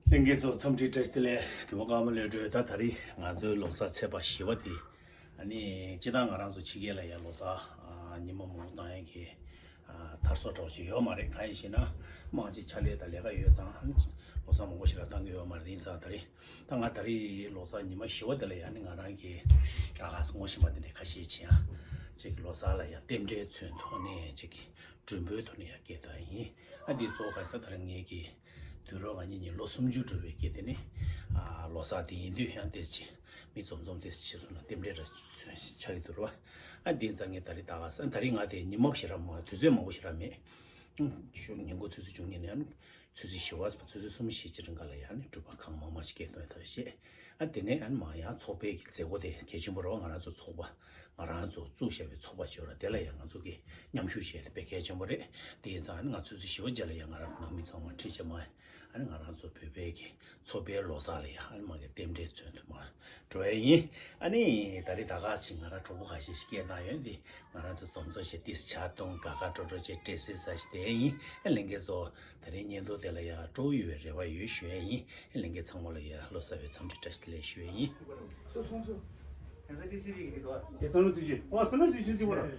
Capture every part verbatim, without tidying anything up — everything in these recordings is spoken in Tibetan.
ལྷན་རྒྱས་ཚོ་འཚམས་འདྲི་བཀྲ་ཤིས་བདེ་ལེགས། གུས་པ་ཀརྨ་བློ་གྲོས། ད་ད་རེས་ང་ཚོའི་ལོ་གསར་ཚེས་པ་བཞི་པ་དེ། ཨ་ནི་སྤྱིར་བཏང་ང་རང་ཚོ་ཕྱི་རྒྱལ་ལ་ཡང་ལོ་གསར་ཨ་ཉི་མ་མང་པོ་བཏང་ཡག་གི་ཨ་དར་སྲོལ་འདྲ་བོ་ཞིག་ཡོད་མ་རེད། གང་ཡིན་ཞེ་ན་མང་ཆེ་ཕྱག་ལས་དང་ལས་ཀ་ཡོད་ཙང་ལོ་གསར་མང་པོ་ཞིག་ལ་བཏང་གི་ཡོད་མ་རེད། ཡིན་ཙང་ད་རེས་ད་ང་ད་རེས་ལོ་གསར་ཉི་མ་བཞི་པ་དེ་ལ་ཡང་ནི་ང་རང་གིས་ད་ག་སེ་ངོ་ཤེས་པ་དེ་འདྲ་ཁ་ཤས་ཅིག་ཡང་ཅིག་ལོ་གསར་ལ་ཡང་རྟེན་འབྲེལ་མཚོན་ཐོག་ནས་ཅིག་མགྲོན་འབོད་ཐོག་ནས་ཡང་སྐད་བཏང་ཡིན། ཨ་འདི་གཙོ་བོ་ག་རེ་ཟེར་ན་ད་རེས་ངེད་ཀྱི་དུས་རབས་ང་གཉིས་ནི་ལོ་སུམ་ཅུ་འགྲོ་བའི་སྐད་དེ་ནི་ཨ་ལོ་གསར་དེ་ཡིན་དུས་ཡང་ཏོག་ཙམ་མི་འཛོམས་འཛོམས་ཏོག་ཙམ་བྱས་སོང་ན་རྟེན་འབྲེལ་འདྲ་མཚོན་ཆགས་ཀྱི་འདུག་ར་བ། ཨ་འདི་ཙང་ངས་ད་རེས་ད་ག་སེ་ཨ་ད་རེས་ང་དེ་ཉི་མ་ཞེ་དྲག་མ་དུས་ཚོད་མང་པོ་ཞེ་དྲག་མེད། ཉིན་གུང་ཆུ་ཚོད་བཅུ་གཉིས་ནས་ཨ་ནི་ཆུ་ཚོད་བཞི་པ་ཆུ་ཚོད་གསུམ་བཞི་ཅིག་རིང་ག་ལ་ཡང་ནི་སྒྲུབ་པ་གང་མང་མང་ཞིག་སྐད་གཏོང་ཡ་ཐབས་བྱས། ཨ་དེ་ནས་ཨ་ནི་མ་ཡང་ཚོགས་པའི་གི་མཛད་སྒོ་དེ་གལ་ཆེན་པོ་རེད་བ། ང་རང་ཚོ་ཚོགས་པ་ང་རང་ཚོ་བཙུགས་བཞག་པའི་ཚོགས་པ་ཞིག་ཡོད་ར། དེ་ལ་ཡང་ང་ཚོ་གི་མཉམ་ཞུགས་བྱས་ཏེ་དཔེ་གལ་ཆེན་པོ་རེད། དེ་ཡིན་ཙང་ཨ་ནི་ང་ཚོ་ཆུ་ཚོད་བཞི་པ་རྗེས་ལ་ཡང་ང་རང་ནང་མི་ཚང་མ་ཁྲིད་བྱས་མ་ཨ་ནི་ང་རང་ཚོ་བོད་པའི་གི་ཚོགས་པའི་ལོ་གསར་ལ་ཡང་ཨ་ནི་མ་གི་རྟེན་འབྲེལ་མཚོན་དུ་མ་འགྲོ་ཡ་ཡིན། ཨ་ནི་ད་རེས་ད་ག་ཅིག་ང་རང་གྲོགས་པོ་ཁ་ཤས་ཤིག་སྐད་བཏང་ཡོད། འདི་ང་རང་ཚོ་འཛོམས་འཛོམས་བྱས་ཏིས་ཇ་འཐུང་དགའ་དགའ་སྤྲོ་སྤྲོ་བྱས་འབྲས་སིལ་ཟ་ཞིག་བསྡད་ཡིན། ཨ་ལྷན་རྒྱས་ཚོ་ད་རེས་བརྙན་ཐུང་དེ་ལ་ཡང་སྤྲོ་བོ་ཡོད་པའི་རེ་བ་ཡོད་ཞུ་ཡ་ཡིན། ཨ་ལྷན་རྒྱས་ཚང་མ་ལ་ཡང་ལོ་གསར་བའི་འཚམས་འདྲི་བཀྲ་ཤིས་བདེ་ལེགས་ཞུ་ཡ་ཡིན། སོ་སོང་སོ། དེ་སོ་ནུ་སི་ཅི། ཨོ་སོ་ནུ་སི་ཅི་ཟེར་བ་རེད།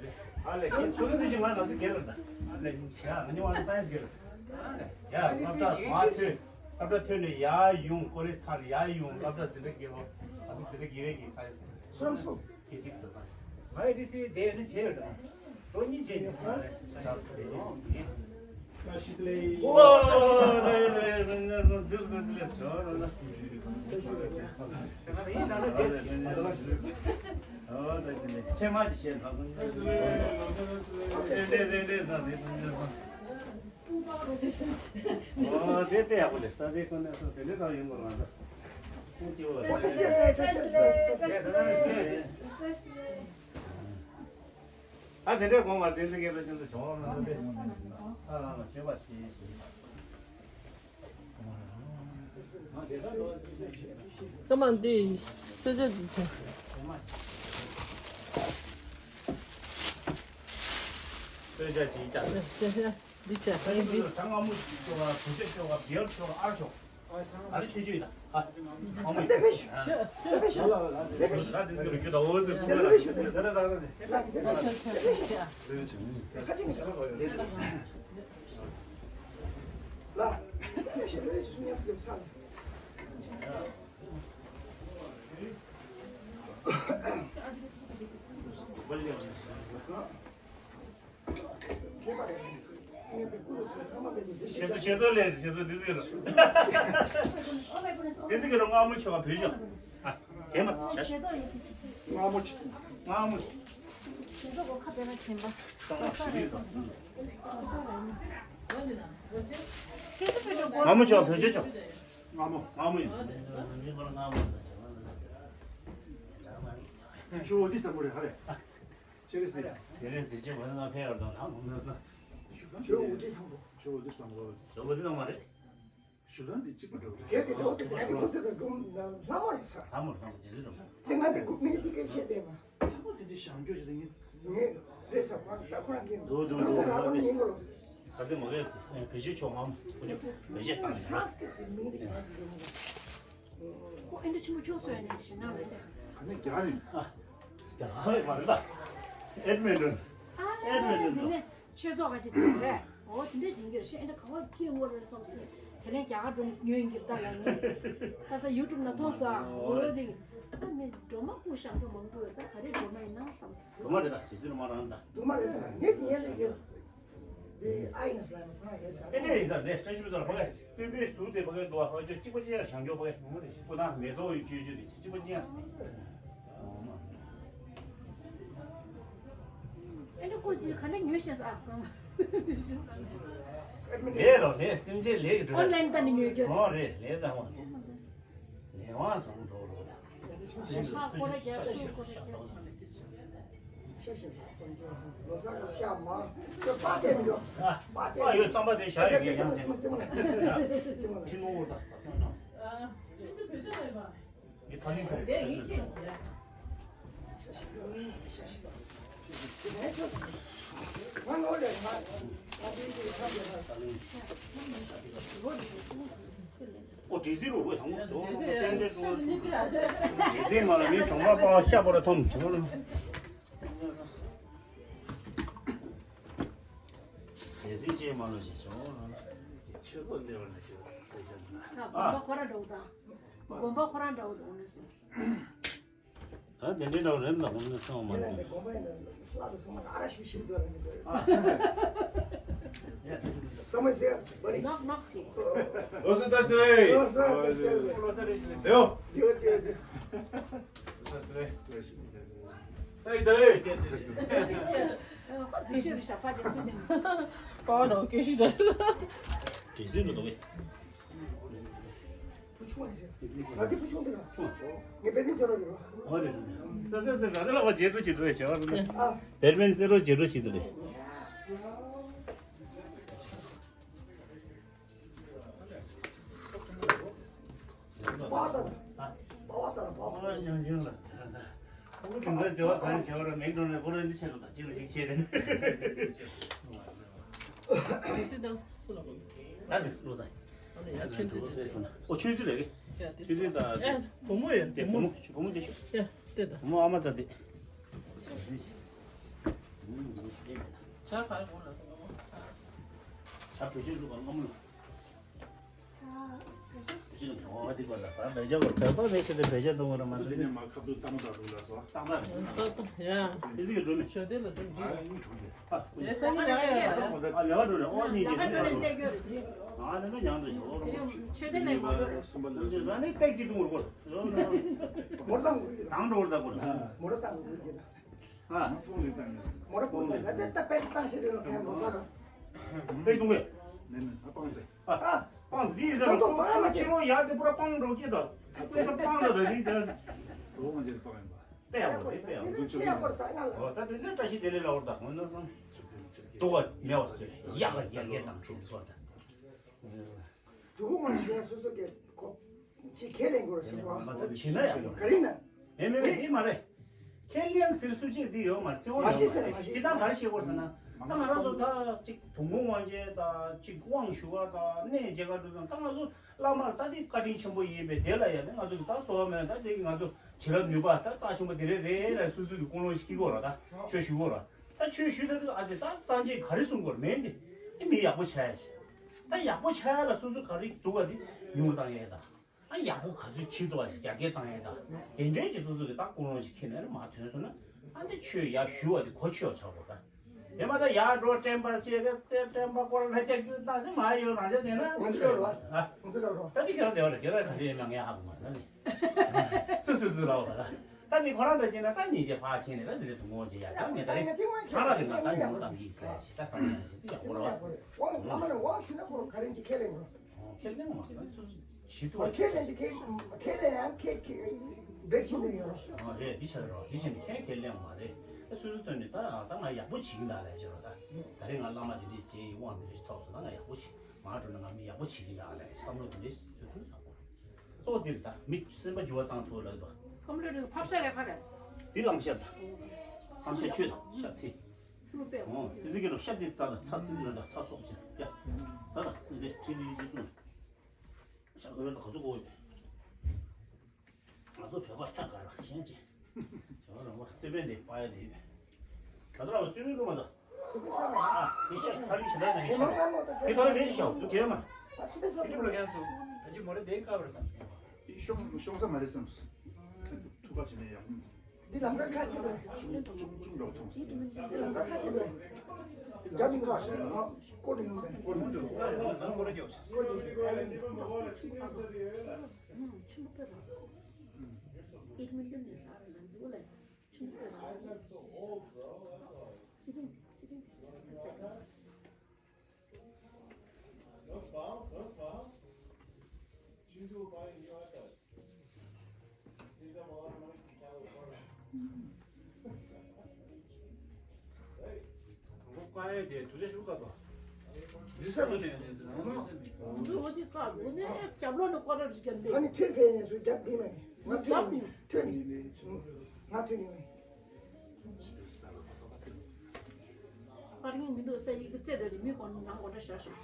ཨ་ལེ་སོ་ནུ་སི་ཅི་ང་ང་ཚོ་རྒན་རེད་ད། ཨ་ལེ་ཡ་ང་ནི་ང་ཚོ་སའེན་སི་རྒན་རེད། ཡ་སློབ་གྲྭ་མ་ཚོས་སློབ་གྲྭ་ཐོན་ནས་ཡར་ཡོང་ཀོ་ལེ་ཇི་ཚར་ནས་ཡར་ཡོང་སློབ་གྲྭ་འཛིན་གྲྭ་དགེ་སློབ་ང་ཚོ་འཛིན་གྲྭ་དགེ་བའི་གི་སའེན་སི། སོ་སོ། ཕི་ཟིག་སི་དང་སའེན་སི། ང་ཨེ་ཌི་སི་དེ་ནི་བྱས་ཡོད་དང་། ལོ་གཉིས་བྱས་ཡིན་ས་རེད། ས་རེད། ཨོ་རེད་རེད་རེད། ང་ཚོ་ཚིར་ཚིར་ཚིར་ལས་ཤོར་རེད་ན། ད་ཡིན་ན་ན་བྱས་སི། ཨོ་ད་ཅི་ནས་ཁྱེད་མ་ཅི་བཤད་ན། རེད་རེད་རེད་རེད་ད་རེད་རེད་རེད། ཨོ་དེ་དེ་ཡག་པོ་ལས་ས་དེ་ཀོ་ནས་སོ་དེ་འདྲས་ད་ཡོང་དགོས་རང་ད། ཨ་དེ་འདྲས་གོང་མ་བསྟན་འཛིན་རྒན་ལགས་ཁྱེད་ཚོ་བྱུང་བ་མ་རེད། ཨ་རང་ལ་མཆོད་པ་བྱེད་བྱེད། ཀ་མ་འདི་གསོལ་ཇ་འདི་བྱུང་། གསོལ་ཇ་ཅིག་བཅའ། འདི་བྱས་ཨ་ཡིན་འདི། ད་སྔ་མོ་ཅིག་ཆོག་ག་བུ་ཆ་ཆོག་ག་བེའུ་ཆོག་ག་ཨར་ཆོག་ཨ་རི་ཆོས་ཆོས་ཡིན་ད། ཨ། ཨ་མོ་ཡིན། ད་དེ་ཚོ་རུ་རྒྱུ་ད་འོ་ཙི་ཀུ་ལ་ད་ད་ད་ད། བྱེད་ཚོ་བྱེད་ཚོ་ལས་བྱེད་ཚོ་འདི་ཟེར་རོ། འདི་ཟེར་གི་རོ། སྔ་མོ་ཆོག་ག་བུད་ཤོག་ཨ། དེ་མ་བྱ། སྔ་མོ་ཆོག་སྔ་མོ་ཆོག་ཁ་བེ་ན་ཆེན་པ། སྟོང་བ་ཞིག་ཡོད་དོ། སྔ་མོ་ཆོག་བུད་ཤོག་སྔ་མོ། སྔ་མོ་ཡིན། ཆུ་བོ་འདི་ས་མོ་རེད་ཧ་རེད། ཅེ་རེ་སི། ཅེ་རེ་སི་ཅེ་བོ་ང་ཕེ་ཡར་དང་ཐང་མོ་ན་ས། ཇོ་བོ་དེ་བཟང་པོ། ཇོ་བོ་དེ་བཟང་པོ། ཇོ་བོ་དེ་བཟང་མ་རེད། ཞུ་དོན་དེ་གཅིག་པ་འདྲ་བོ་རེད། དེ་དེ་འདྲ་བོ་དེ་ཟེར་ཡ་དེ་ཁོ་ཚོ་གི་སྒྲུང་ལྷ་མོ་རེད་ས། ལྷ་མོ་ལྷ་མོ་དེ་ཟེར་རོ། དེ་ང་དེ་གུ་མི་དེ་ག་བཤད་བསྡད་པ། ལྷ་མོ་དེ་དེ་བྱང་ཆུབ་ཅིག་དེ་ཡིན། ངས་རེད་ས་པ་ད་ཁོ་རང་གི་དུ་དུ་དུ་ལྷ་མོ་ཡིན་གོ། ག་ཚོད་མ་གས་བེད་སྤྱོད་ཆོག་ངམ་ཁོ་ཚོ་བེད་སྤྱོད་བཏང་ནས། ཁོ་ཨེ་འདྲ་ཆེན་པོ་ཁྱོད་གསོས་ནས་ཞིག་ན་རེད། ག་ནས་རྒྱག་ནས། ཨ། རྒྱ་གར་མ་རེད་ད། ཨེཌ་མིན་ཊོན། ཨེཌ་མིན་ཊོན་དེ་ནས་ཆོས་ཚོགས་ཁ་ཅིག་དེ་རེད། འོ་དེ་འདྲ་ཡིན་གྱི་རེད་ཤག་ཨེ་འདྲ་ག་བར་སྐྱེས་ངོ་རེད་བསམ་སོང་། དེ་ལན་རྒྱ་གར་འགྲོ་ནས་ཉོས་ཡིན་གྱི་རེད་ད་ལ་ངས། ཁ་ས་ཡུ་ཊུབ་ན་མཐོང་ས། འོ་དེ། ཨ་ད་མི་སྒྲོལ་མ་སྐུ་ཞབས་འགྲོ་མང་པོ་ཡོད་ད་ག་རེ་སྒྲོལ་མ་ཡིན་ན་བསམ་སོང་། སྒྲོལ་མ་རེད་ད་རྗེ་བཙུན་སྒྲོལ་མ་རང་ད། སྒྲོལ་མ་རེད་ས་ངས་དེ་ཡན་ལས་བྱེད། དེ་ཨ་ཡིན་ས་ལ་ཁོ་རང་རེད་ས། ཨེ་འདྲ་ཡིན་ས་རེད། བཀྲ་ཤིས་པའི་ཚོགས་ལ་ཕ་གི་སྟོན་པའི་ཟུར་དེ་ཕ་གི་འདུག་ཨ། ཕ་གི་གཅིག་པ་གཅིག་ཡང་བཞེངས་རྒྱུ་ཕ་གི་ངོ་རེད། ཁོ་ན་མེ་ཏོག་ཡོད་བཅོས་བཅོས་དེ་གཅིག་པ་གཅིག་ཡང་རེད། ཨེ་འདྲ་ཀོ་ཅི་ག་འདྲ་ཉོས་ཤེས་ཨ་གང་། ལས་རོ་ལས་སེམས་ཅན་ལས་ཀྱི་འགྲོ། ཨོན་ལན་ད་ནི་ཉོས་རྒྱུ། ཨོ་རེད་ལས་ད་ཨོ་རེད། ལས་དབང་བཟང་འགྲོ་རོགས་ལ། ཤ་ཤ་ཤ་ཤ་ཤ་ཤ་ཤ་ཤ་ཤ་ཤ། ལོ་གསར་གྱི་ཤ་མ་ཤ་པགས་དེ་མི་འདུག་ཨ། པགས་དེ་པགས་ཡོད་རྩམ་པ་དེ་བཞག་ཡོད་ངས་ཡང་དེ། ཁྱི་ནོར་བ་དང་ཟ་ཐོན་ནོ། ཨ། ཁྱི་ཚོ་བོད་ཆ་མེད་པ། ངས་ཐ་ལིང་ཁ་རེད་ཁྱི་ཚོ། ཤ་ཤ་ཤ་ཤ། ང་ནོར་ལས་ང་ང་དེ་དེ་ཁ་རེད་ང་། ཐ་ལིང་། ཨོ་འདྲེ་སྲིན་རུ་རུ་དང་པོ་ཅོ་ཏན་ཏན་རུ་འདྲེ་སྲིན་མ་ལ་མི་གྲོང་པ་པ་ཤ་པོ་ར་ཐོམ་ཅོ་ལ། འདྲེ་སྲིན་ཅེས་མ་ལ་ཅེས་ཅོ་ལ། ཆོས་ཚོགས་འདེབས་པ་ན་ཤི་ཤི་ཤི་ན། དགོན་པ་ཁོ་རང་འདྲ་བོ་དང་། དགོན་པ་ཁོ་རང་འདྲ་བོ་དང་ནི་སོང་། ད་དེ་འདྲའི་འདྲ་བོ་རེད་འདུག་ནི་སོང་མ་རེད། དགོན་པ་ཡིན་ན་ལྷ་དང་སྲུང་མ་ག་ར་ཞུ་ཞུ་འདོད་རེད་འདོད། ཚང་མ་ཟེར་བ་རེད། ནག་ནག་ཅིག་ལོ་སུ་ཏ་སི་རེད། ལོ་སུ་ཏ་སི་རེད། ལོ་སུ་རེད། ལོ་སུ་རེད། ལོ་སུ་རེད། ལོ་སུ་རེད། ཨེ་ད་རེད། ཁོ་རྫིག་ཤོས་རེད་ཤག་ཕ་ཅེ་སུ་ཅན། པ་ནོ་ཀེ་ཤི་ད། དེ་སུ་ནོ་དོ་བེ། བུ་ཆུང་བ་ཟེར། ང་དེ་བུ་ཆུང་དེ་ར། ཆུང་བ། ངས་བེར་མིན་ཟེར་རོ་ཡོད་རོ། ཨོ་རེད་རེད། ད་ད་ད་ད་ལ་བ་ཇེ་ཏྲོ་ཇེ་ཏྲོ་ཡ་བྱ་བ་རེད། ཨ། བེར་མིན་ཟེར་རོ་ཇེ་ཏྲོ་ཇེ་ཏྲོ་རེད། པ་ད་ད། པ་བ་ད་ད་པ་བ། ཨོ་ཞང་ཞང་ལ། ཁོང་གི་དེང་སང་བྱ་བ་ག་རེ་བྱ་བ་ར་མེག་ཌོ་ནལ་ཕོ་རན་ཏི་ཆེན་རོ་ད་ཅི་ལ་ཅིག་ཆེ་རེད། དེ་སུ་དང་སུ་ལ་གོ། ད་ནི་སུ་ལ་ད། ཨོ་ཆུན་ཚུལ་རེད། ཨོ་ཆུན་ཚུལ་རེད། ཆུན་ཚུལ་ད། ཨེ་བུ་མོ་ཡོད། དེ་བུ་མོ་བུ་མོ་དེ་ཤོག་ཡ་དེ་ད། བུ་མོ་ཨ་མ་ཚ་དེ། ཆ་ག་རེ་གོ་ལ་ད་བུ་མོ། ཆ་བེད་སྤྱོད་ལུགས་ག་སྔ་མོ་ལ། ཆ་བེད་སྤྱོད་ལུགས་ག་འོ་དེ་པ་ལ་ད་བེད་སྤྱོད་ལ་བེད་པ་བེད་སྤྱོད་དེ་བེད་སྤྱོད་གཏོང་བ་ར་མ་འདི་ནས་མ་ཁབ་ཏུ་བཏང་ད་རུ་ལ་སོ། བཏང་ད་རུ་ལ། ད་ད་ཡ། དེ་ཚིག་གི་འགྲོ་མི། ཆོས་དེ་ལ་འགྲོ་འགྲོ། ཨ་ཡིན་ཆུང་དེ། ཨ། ཨེ་སང་ཉིན་ལས་ཀ་ཡོད་རེད། ཨ་ལས་ཀ་འགྲོ་རེད། ཨོ་གཉིས་ཀྱི་ལས་ཀ་འགྲོ་རེད། ཨ་ལས་ཀ་མྱང་འདུག་ཞོག་ཆོས་དེ་ལས་མ་འགྲོ་རེད། གསུམ་པ་ལ་ཟ་ནས་ཏེག་ཅིག་བཏུང་བར་གོ། མོར་དང་དང་འགྲོ་བར་ད་གོ། མོར་དང་དང་། ཨ། མོར་དང་དང་ཟ་དེ་ད་པེག་བཏང་ཞིག་རེད་ཁ་མོ་ས་ར། པེག་བཏུང་བས། ནས་ནས་ཨ་པང་ཟེ། ཨ། པང་ཟེ་འདི་ཟེར་རོ། ཁོང་ཁོང་ཕྱི་ལོགས་ཡར་དེ་པུ་ར་པང་འགྲོ་ཀྱི་ད། ཁོང་ཁོང་པང་ལ་ད་རིག་ད། ལོ་ངོ་ཅན་པང་ཡིན་པ། པེ་ཡག་པོ་རེད། པེ་ཡག་པོ། འདུག་ཆོག་གི་ཡིན། འོ་ད་དེ་ནས་བཀྲ་ཤིས་བདེ་ལེགས་ལ་འོར་ད་ཧོན་ན་སང་། འདུག་ག་མེད་པ་ཚོས་ཡག་ལ་ཡར་རྒྱས་དང་ཚོ་ཚོ་ད། དུ་གུ་མང་ཞིག་སོ་སོ་གི་ཁོ་ཅི་ཁས་ལེན་དགོས་ཞིག་བ། མ་ད་བྱེད་ན་ཡག་པོ་ག་རེ་ན། མེད་མེད་མེད་དེ་མ་རེད། ཁས་ལེན་ཟེར་སུ་གཅིག་འདི་ཡོད་མ་རེད། བརྩི་བ་མ་ཡོད་ཤེས་མ་ཟེར་རེད། མ་ཤེས་ཅི་ལྟར་ག་རེ་ཤེས་དགོས་ཟེར་ན། ད་ང་རང་ཚོ་ད་གཅིག་དུ་མོ་དབང་ཆེན་ད་གཅིག་དབང་ཞུ་བ་ད་གནས་མཇལ་ཁ་འགྲོ་ཙང་ད་ང་ཚོ་བླ་མར་ད་འདི་བཀའ་དྲིན་ཆེན་པོ་ཡིན་པས་དེ་ལ་ཡང་ནི་ང་ཚོ་གི་ད་གསོལ་བ་མེད་ན་ད་འདི་ང་ཚོ་བྱིན་རླབས་ནུས་པ་ད་རྩ་ཆེན་པོ་དེ་རེད་རེད་ལ་སུ་སུ་གི་ཀུན་སློང་ཞིག་སྐྱེ་དགོས་ར། ད་ཆོས་ཞུ་དགོས་ར། ད་ཆོས་ཞུ་ཚར་དུས་ཨ་ཙི་ད་སངས་རྒྱས་ག་རེ་གསུང་དགོས་ར་མེད་འདི། ཨེ་མི་ཡག་པོ་ཆགས་ཡ་ཞིག་ད་ཡག་པོ་ཆགས་ཡ་ལ་སུ་སུ་ག་རེ་འདུག་ག་འདི་ཉུང་བཏང་ཡ་ད། ཨ་ཡག་པོ་ག་ཚོད་བྱེད་ཐུབ་པ་ཞིག་རྒྱ་སྐྱེད་བཏང་ཡས་དང་དེ་འདྲའི་ཅིག་སོ་སོ་གི་ད་ཀུན་སློང་ཞིག་ཁྱེར་ནས་མར་ཐོན་སོང་ན་ཨ་འདི་ཆོས་ཡག་ཞུ་བ་དེ་གོ་ཆོད་ཆགས་པ་ད། དེ་མ་ད་ཡར་འགྲོ་བསྟན་པ་ཞེས་པའི་བསྟན་བསྟན་པ་སྐོར་ལ་རྒྱ་སྐྱེད་བཏང་ཚེ་མ་ཡོད་རང་ཅག་དེ་ན་ང་ཚོ་རོ་ཨ་ང་ཚོ་རོ་ད་འདི་ཁྱོད་རང་དེ་བ་ལ་ཁྱེད་རང་ག་ཚོད་ཡིན་མ་ངས་ཧ་གོ་མ་ད་ནི་སུ་སུ་སུ་ལ་བ་ད་ད་འདི་ཁོ་རང་འདྲ་བྱས་ན་ད་ཉིན་བྱེད་ཕར་ཕྱིན་ནས་ད་འདི་འདྲ་དུ་ངོ་བྱེད་ཡ་ད་ངས་ད་རེ་ཁ་ར་དེ་ང་ད་ཉུང་བཏང་གི་ཡིན་ཟེར་ཞེ་ད་བསམ་ཡ་ཞེ་ད་ཡག་པོ་རོ། ཁས་ལེན་མ་ད་སུ་སུ། ཇི་ལྟར་ཁས་ལེན་གྱི་ཁས་ཁས་ལེན་ཡང་ཁས་ཁས་འབྲེལ་ཆེན་པོ་ཡོད་རེད། ཨ་རེད། འདི་ཆ་རེད་རོ། འདི་ཆ་ནི་ཁས་ཁས་ལེན་མ་རེད། ཨ་སོ་སོ་ཐོན་ནས་ད་ད་ང་ཡག་པོ་བྱེད་ཀྱི་འདུག་ལབ་བྱས་རོ། ད་ད་རེས་ང་བླ་མ་འདི་འདྲས་བྱས་ཡིན་དབང་འདི་འདྲས་ཐོབ་སོང་ན་ང་ཡག་པོ་བྱེད་མ་འགྲོ་ན་ང་མི་ཡག་པོ་བྱེད་ཀྱི་འདུག་ལབ་བསམ་བློ་འདི་འདྲས་ཚུལ་མཐུན་ཡག་པོ་རེད། གཙོ་བོ་འདི་རེད། ད་མི་སེམས་པ་འགྱུར་བ་བཏང་ཐུབ་ལབ་ད། ཀམ་ལོ་རེད་ཕབ་ཤ་རེད་ཁ་རེད། འདི་ལམ་ཤ་ད། ལམ་ཤ་ཆོས་ད་ཤ་ཚིལ། ཚུར་པས་འོ་དེ་ཚིག་གི་ལོ་ཤ་འདི་ད་ད་ཚ་ཚིལ་ལ་ད་ཚ་སོགས་ཅན་ཡ། ད་ད་འདི་འདྲས་ཁྲིད་ལི་ཡི་ཚུལ། ཤ་འོས་ད་ག་ཚོད་གོ་ཡོད། ང་ཚོ་བོད་པ་ཤ་དགའ་ར་གཞན་ཅི། བྱ་བ་རང་བ་སི་པན་དེ་པ་ཡ་དེ་ཡོད། ད་ལྟ་རང་སུས་མིན་ལུ་མ་ཟ། སུ་པེ་ས་མ། ཨ་དེ་ཤ་ཁ་རི་ཤ་ད་ནི་ཤ། དེ་ཐོ་རེ་ལེ་ཤ་ཤ་ཚུ་གེ་མ། ཨ་སུ་པེ་ས་དེ་ལོ་ཡང་ཚུ། ད་ཅི་མོ་རེ་དེ་ཀ་བར་བསམ་སོང་བ། དེ་ཤོང་ཤོང་ས་མ་རེད་བསམ་སོང་། ཐུག་པ་བྱས་ནས་ཡག་པོ། འདི་ལམ་ཁ་ཁ་ཕྱེ་དགོས། འདི་ལམ་ཁ་ཁ་ཕྱེ་དགོས། རྒྱབ་ནས་ཁ་ཕྱེ་ན་སྐོར་ནས་ཡོང་པས། སྐོར་ནས་ཡོང་པས། སྐོར་ནས་ཡོང་པས། སྐོར་ནས་ཡོང་པས། ཆུ་ལུག་པའི་ར་ལ་འཛུལ་ལ་ཆུ་ལུག་པའི་ར་ལ་སི་པན་སི་པན་དེ་ཟེར་ཟེར། ཨ་ནི་ཐོན་ཕེབས་ནས་སུ་རྒྱབ་དེ་མ་རེད། ང་ཐོན་ནས་ཐོན་ནས་ང་ཐོན་ནས། པར་ངན་མི་འདུག་ས་ཡི་གི་རྩེ་དེ་རི་མི་གོང་ནང་འོ་འདྲ་བཞག་ཤོག་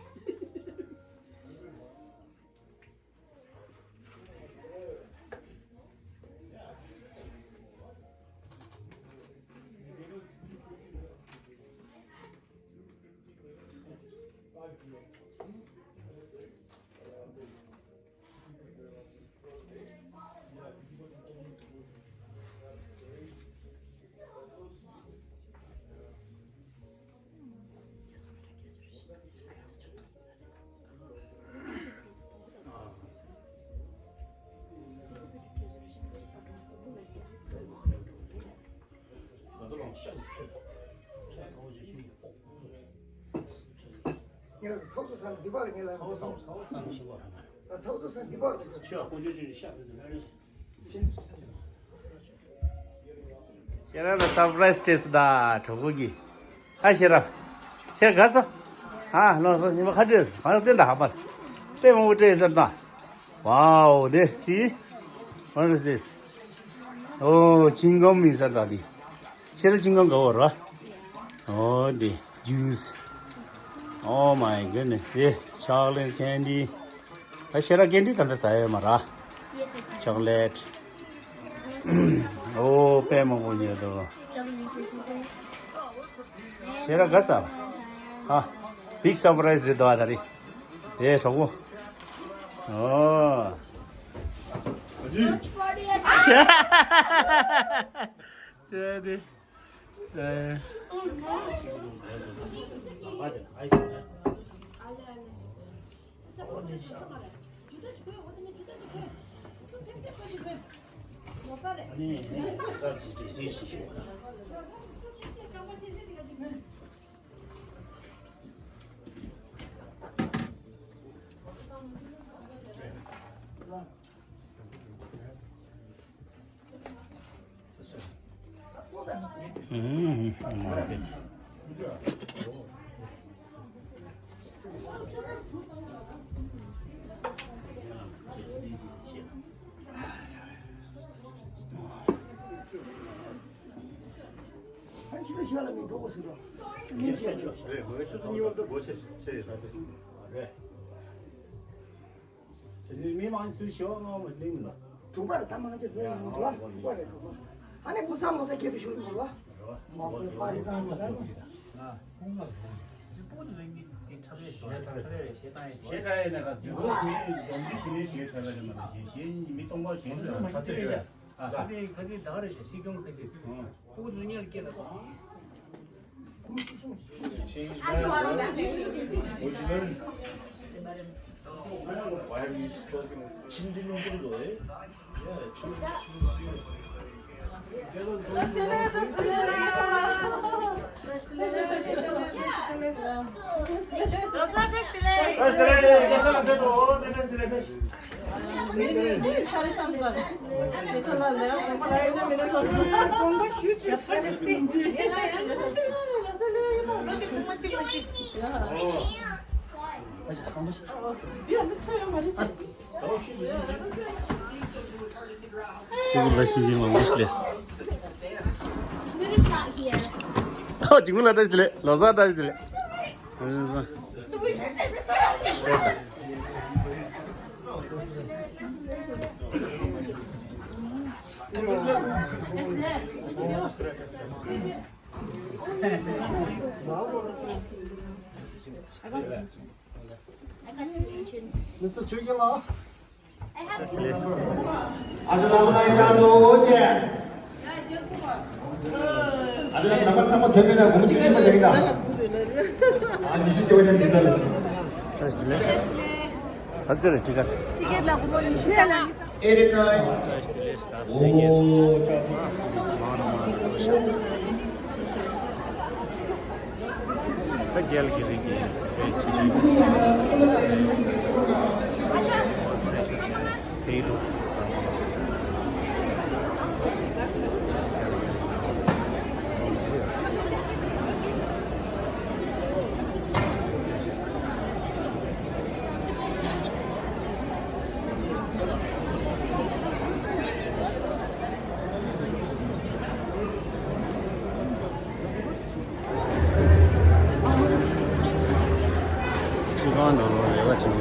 ངས་ལ་ཚོགས་གཙོ་ཚང་འདི་པར་ངས་ལ་ཚོགས་གཙོ་ཚང་འདི་པར་དུ་ཆོས་དཀོན་མཆོག་ཆོས་ཀྱི་ཤ་དེ་ཚོ་ལ་རེ། ཤེས་རབ་ལ་སར་པ་རའི་སི་སྤྲད་སོང་ད་གྲོགས་པོ་གིས། ཨ་ཤེས་རབ། ཤེས་རབ་དགའ་སོང་། ཨ་ལོ་སོ་ཉི་མ་ཁ་སྤྲད་སོང་། ང་ལ་སྟོན་ད་ཧ་པ། དཔེ་མང་པོ་སྤྲད་ཟེར་ད། Wow, this, see? What is this? Oh, chewing gum is that, Daddy? ཤེས་རབ་chewing gum འགའ་བོར་བ། Oh, the juice. Oh my goodness, this chocolate candy. ཨ་ཤེས་རབ་ཀེན་ཌི་ད་ལྟ་ཟ་ཡོད་མ་ར། Yes, I can. Chocolate. Oh, དཔེ་མང་པོ་ཉོས་འདུག Chocolate is so good. ཤེས་རབ་དགའ་ས། ཨ། Big surprise རེད་འདུག་ཨ་ད་རེས། ཨེ་གྲོགས་པོ། ཨོ། ཅེ་དེ། ཨེ། མི་མང་ཚོས་ཞེ་བ་མང་བ་གླེང་མི་ལ། དྲུག་པ་རེད་ད་མང་ཆེ་གླེང་མི་འགྲོ་བ། དྲུག་པ་རེད་དྲུག་པ། ཨ་ནི་བུ་ས་མོ་ས་ཁྱེད་དུ་ཤོར་མི་འགྲོ་བ། མ་བུ་པ་རེད་ད་མོ་ས་མོ། ཞེ་དྲག་ཡིན་ན་ག་ཞེ་དྲག་ཡིན་ན་ག་རྫུན་ཁ་ཟེར་ནས་འཛོམས་རྒྱུ་ཞེ་ནས་ཞེ་དྲག་རེད་མ་རེད། ཞེ་ཞེ་མི་སྟོང་པ་ཞེ་དྲག་རེད་མ་རེད། ཞེ་ཞེ་ཁ་ཚིག་ཁ་ཚིག་ད་ག་རེད་ཞེ་སྲིད་སྐྱོང་ཕེབས་དུས། ཨོ་ཙི་ཉལ་སྐད་ལ་སོང་། Change my life. What'd you learn? Why have you spoken this? Chin didn't go to it. Yeah, chin. People rushing in my wish list. ཨོ་ཇིང་ལ་བཀྲ་ཤིས་བདེ་ལེགས། ལོ་གསར་བཀྲ་ཤིས་བདེ་ལེགས། མི་ཚེ་ཆོས་རྒྱལ་ལགས། ཨ་ཅག་ལགས་ཀྱི་ཅག་ལོ་ཅེ། ཨ་ཅག་ལགས་ནམ་པར་ཚང་མ་ཐོན་མེད་ན་དགོངས་ཚུལ་ཅི་མ་རེད་ད། ཨ་ཉི་ཤུ་བྱེ་བ་ཅན་འདི་ལྟར་ལ། ཨ་ཅག་ལགས་ཀྱི་ཅག་ལོ་ཅེ། ཨེ་རེད་ད། ཨོ་ཅག་ལགས། ད་རྒྱལ་གྱི་རིགས་ཀྱི་བེད་སྤྱོད་ཀྱི་ཕེ་ལུ། ཅི་གང་ནང་ལོགས་ལས་ཀ་བྱེད་མི།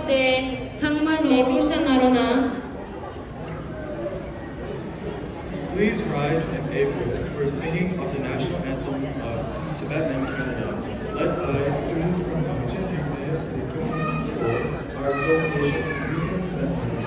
ཏེ་ཚང་མ་ནས་པུ་ཤ་ན་རོ་ན། Please rise in April for singing of the national anthems of Tibet and Canada, led by students from Nongchen Yimkhiung School, our association, Union Tibet Women.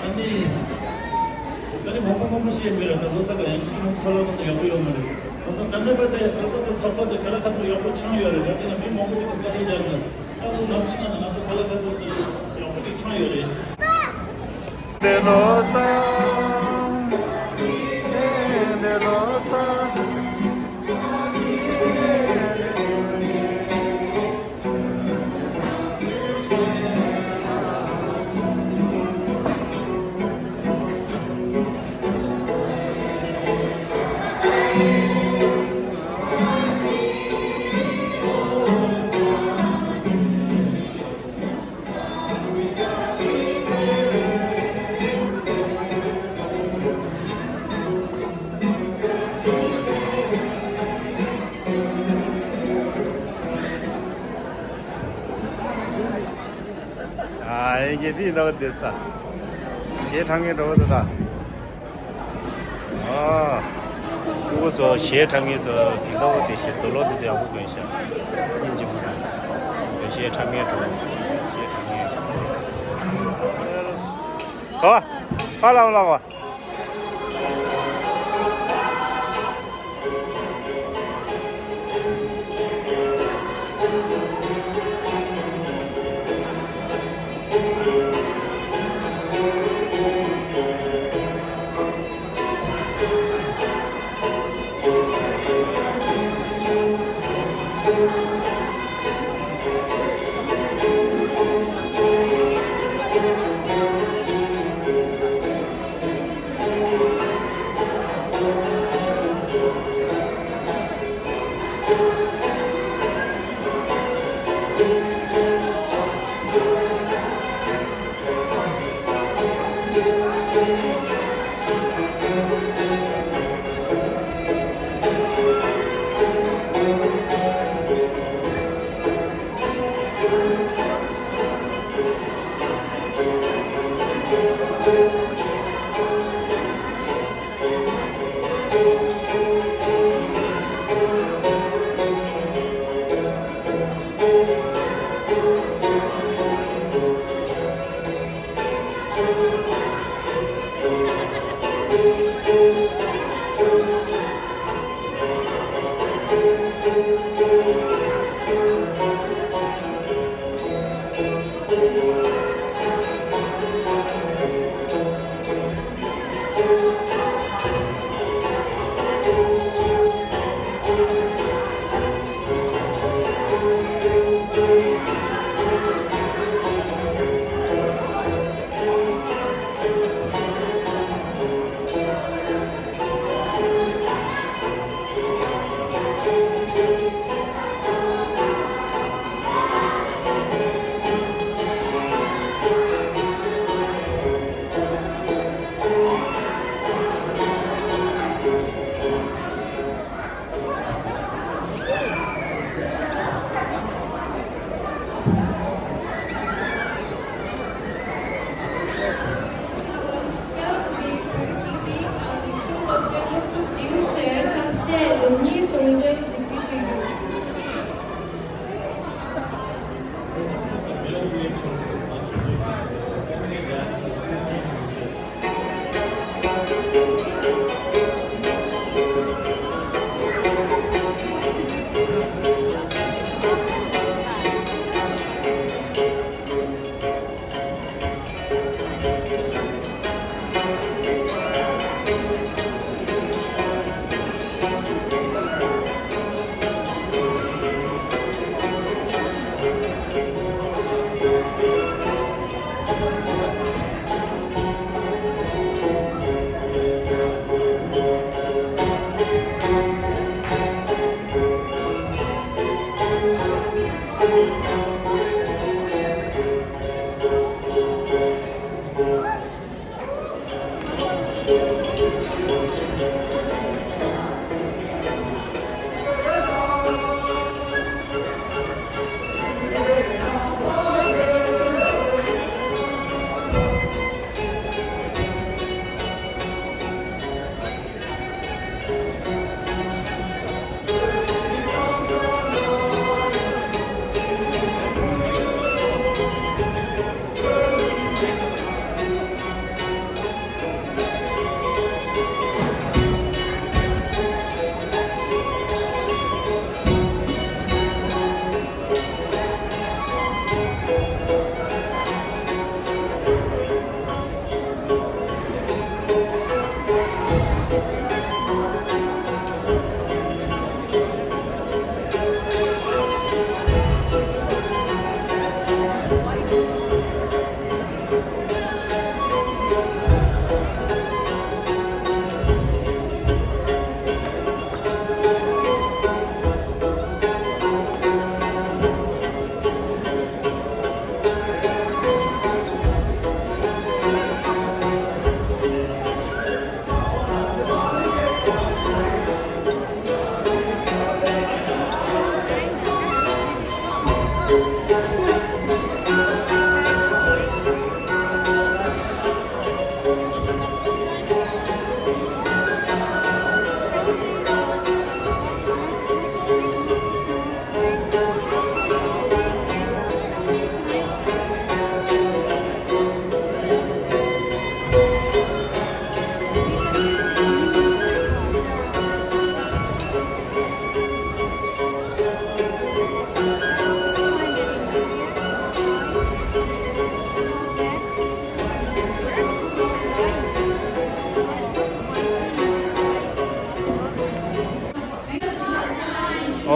ཨ་ནི། ད་ནི་མང་པོ་མང་པོ་ཞིག་ཡོད་རེད། ད་ལོ་གསར་ག་ཡང་ཅིག་མང་པོ་ཚོགས་ལ་ད་ཡག་པོ་ཡོད་མ་རེད། སོང་ཙང་ད་ལྟ་བར་དུ་ཨ་ཁུ་ཚོགས་པ་དེ་ག་ལ་ག་ཚོད་ཡག་པོ་ཆགས་ཡོད་རེད། ད་ཅི་ན་མི་མང་པོ་ཅིག་གིས་བཀའ་ལན་སྦྱར་འདུག་ད་ལོ་ནམ་ཕྱེད་ནང་ང་ཚོ་ག་ལ་ག་ཚོད་ཡག་པོ་ཅིག་ཆགས་ཡོད་རེད། ཨ་ཡེ་གེ་དེ་འདྲ་བ་དེ་ས། གཞས་འཁྲབ་མཁན་འདྲ་བོ་དེ་ད། ཨ། ཕྲུ་གུ་ཚོ་གཞས་འཁྲབ་མཁན་ཚོ་དེ་འདྲ་བོ་དེ་གཞས་དུག་ལོག་དེ་ཚོ་ཡག་པོ་གོན་ཤག་སྙིང་རྗེ་པོ་རེད། གཞས་འཁྲབ་མཁན་འདྲ་བོ། གཞས་འཁྲབ་མཁན། ག་བ། ཕར་ལ་ལ་བ།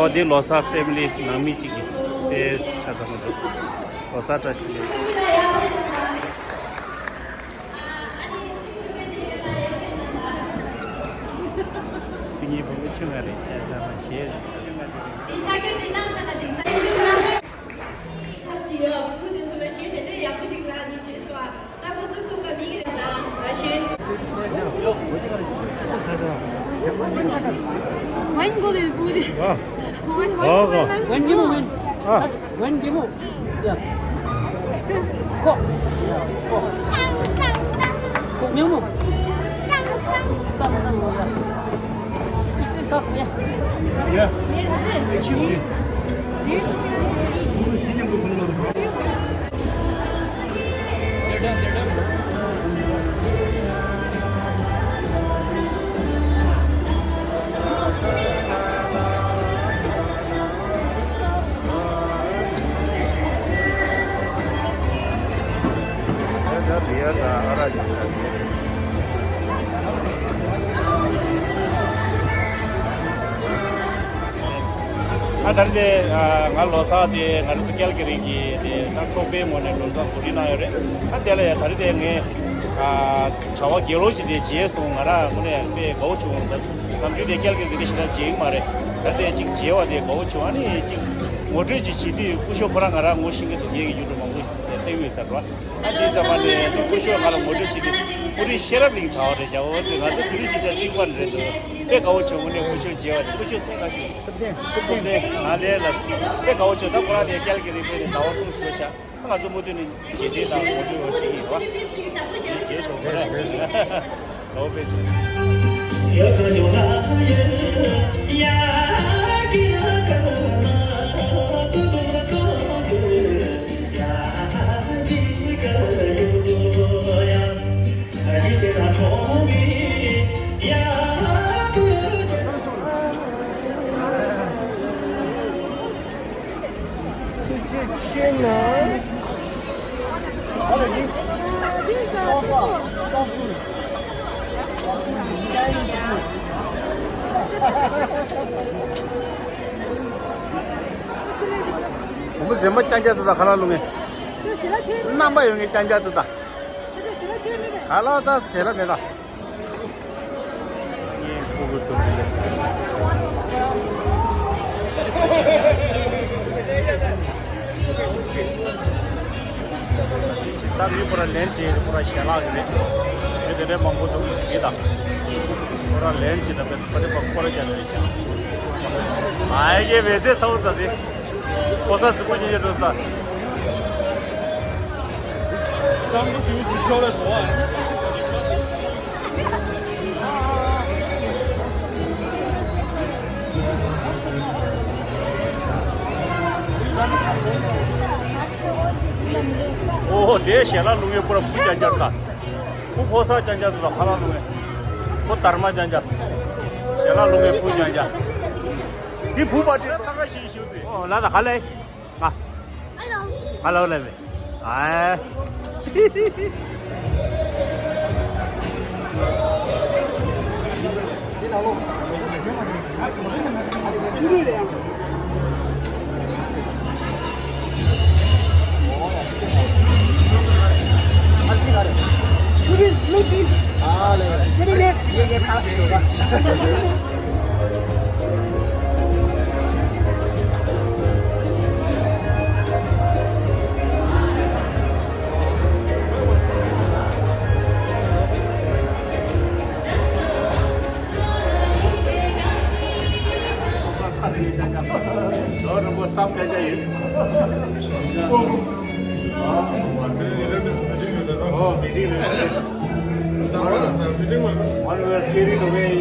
ཨོ་འདི་ལོ་གསར་ཕེ་མི་ལི་ནང་མི་གཅིག་གིས་དཔེ་ཆ་ཚང་མ་འདུག་ལོ་གསར་བཀྲ་ཤིས་བདེ་ལེགས། ཁྱེད་གཉིས་བུ་མོ་ཆུང་བ་རེད་ཤག་ཚང་མ་ཞེས། འདི་ཆ་རྐྱེན་འདི་གནང་བཞག་ན་འགྲིག་ས་ཡིན་ཚུལ་ཁ་ལག་ཟེར། ཐབས་ཅིག་ཡོད། བུ་དེ་ཚོ་ལ་གཞས་དེ་འདྲའི་ཡག་པོ་ཞིག་ལ་ནི་བྱས་སོ། ད་ཁོ་ཚོ་གསུངས་པ་མིག་རེད་དང་། མ་ཤེས། Mein Gott, der Bude. Ah. Mein Gott, oh, oh. Mein Gott. Ah. Wen gemo. Ya. Ko. Ya, ko. Ko nyamo. Tang, tang, ya. Ko, ya. Ya. ཨ་ད་རེས་དེ་ང་ལོ་གསར་དེ་ང་རང་ཚོ་ཀལ་གི་རི་གི་དེ་ད་ཚོགས་པའི་ངོས་ནས་ལོ་གསར་གོ་སྒྲིག་གནང་ཡོད་རེད། ཨ་དེ་ལ་ཡ་ད་རེས་དེ་ངས་གྲྭ་པ་དགེ་སློང་ཞིག་དེ་མཇལ་སོང་། ང་རང་དངོས་གནས་དཔེ་དགའ་བོ་བྱུང་། ད་ནམ་རྒྱུན་དེ་ཀལ་གི་རི་དེ་ཞེ་དྲག་མཇལ་གི་མ་རེད། ད་དེ་གཅིག་མཇལ་བ་དེ་དགའ་བོ་བྱུང་། ཨ་ནི་གཅིག་ངོ་སྤྲོད་ཅིག་བྱེད་དུས་སྐུ་ཞབས་ཁོ་རང་ང་རང་ངོ་ཤེས་མཁན་དེ་ངེད་ཀྱི་ཡུལ་གྲུ་མང་པོ་ཞིག་བལྟས་ཡོད་ས་རེད་བ། ཨ་དེ་ཙམ་པ་ནས་སྐུ་ཞབས་ང་ལ་ངོ་སྤྲོད་བྱེད་དུས་སྐུ་ཕྲེང་ཤེས་རབ་གླིང་དྲ་བ་རེད་བཞག་འོ་ཙི་ང་ཚོ་དེ་རིང་ཞིག་ད་གཅིག་པ་རེད་འདུག་དཔེ་དགའ་བོ་བྱུང་། དངོས་གནས་སྐུ་ཞབས་མཇལ་བ་དེ། སྐུ་ཞབས་མཚན་ག་ཞིག་ཐུབ་བསྟན། ཐུབ་བསྟན། ང་ལས་ལ་དཔེ་དགའ་བོ་བྱུང་། ད་ཁོ་རང་དེ་ཀལ་གི་རི་དཔེ་ནས་ཟླ་བ་གསུམ་ཞིག་འགྲོ་ཤག་ང་ཚོ་མུ་མཐུད་ནས་རྗེས་དྲན་དང་ངོ་སྤྲོད་བྱེད་ཀྱི་ཡོད་པ། རྗེས་ཞོགས་པ་རེད། ལོ་པའི་ཚེ། ཆེ་ཆེ་ན། བུ་མོ་འཛེམ་པ་རྐྱང་རྐྱང་འདུག་ད་ཁ་ལག་བླུག་མཁན། རྣམ་པ་ཡོད་མཁན་རྐྱང་རྐྱང་འདུག་ད། ཁ་ལག་ད་བྱེད་ལ་མེད་ད། ད་མི་པོ་ར་ལན་ཅི་པོ་ར་ཞལ་ལག་ཡོད་རེད། མི་དེ་འདྲའི་མང་པོ་འདུག་ཡིན་ད། པོ་ར་ལན་ཅི་ད་པེ་པ་དེ་པ་པོ་ར་རྒྱ་ནས་ཞལ་ལག་ཨ་ཡེ་བེ་སེ་ཚ་བོ་ད་དེ་ཕོ་ས་རྫི་པོ་ཉེ་ཉེ་འགྲོ་ས། ཨོ་ཧོ། དེ་ཞལ་ལག་བླུག་ཡོད་པོ་ར་བུ་ཅན་ཅག་ད། བུ་ཕོ་ས་ཅན་ཅག་ད་ཁ་ལག་བླུག་ཡོད། བུ་དར་མ་ཅན་ཅག་ཞལ་ལག་བླུག་ཡོད་བུ་ཅན་ཅག་འདི་བུ་པ་དེ་ས་ཁ་ཞིག་ཞུ་དེ། ཨོ་ལ་ད་ཧ་ལེ། ང་། ཧ་ལོ་ལེ་མེ། ཨ། One was carried away.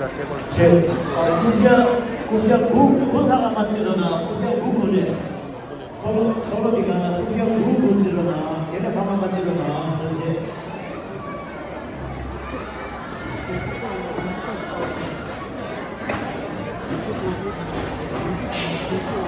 རེད། རྐུབ་བཀྱག་རྐུབ་བཀྱག་དགུ་དགུ་ལྷག་ག་མ་བརྩི་རོགས་གནང་། རྐུབ་བཀྱག་དགུ་དགུ་རེད། འཁོར་ལོ་འཁོར་ལོ་འདི་ག་ན་རྐུབ་བཀྱག་དགུ་དགུ་བརྩི་རོགས་གནང་། དེ་ནས་ཕ་མ་མ་བརྩི་རོགས་གནང་། ཐུགས་རྗེ་ཆེ།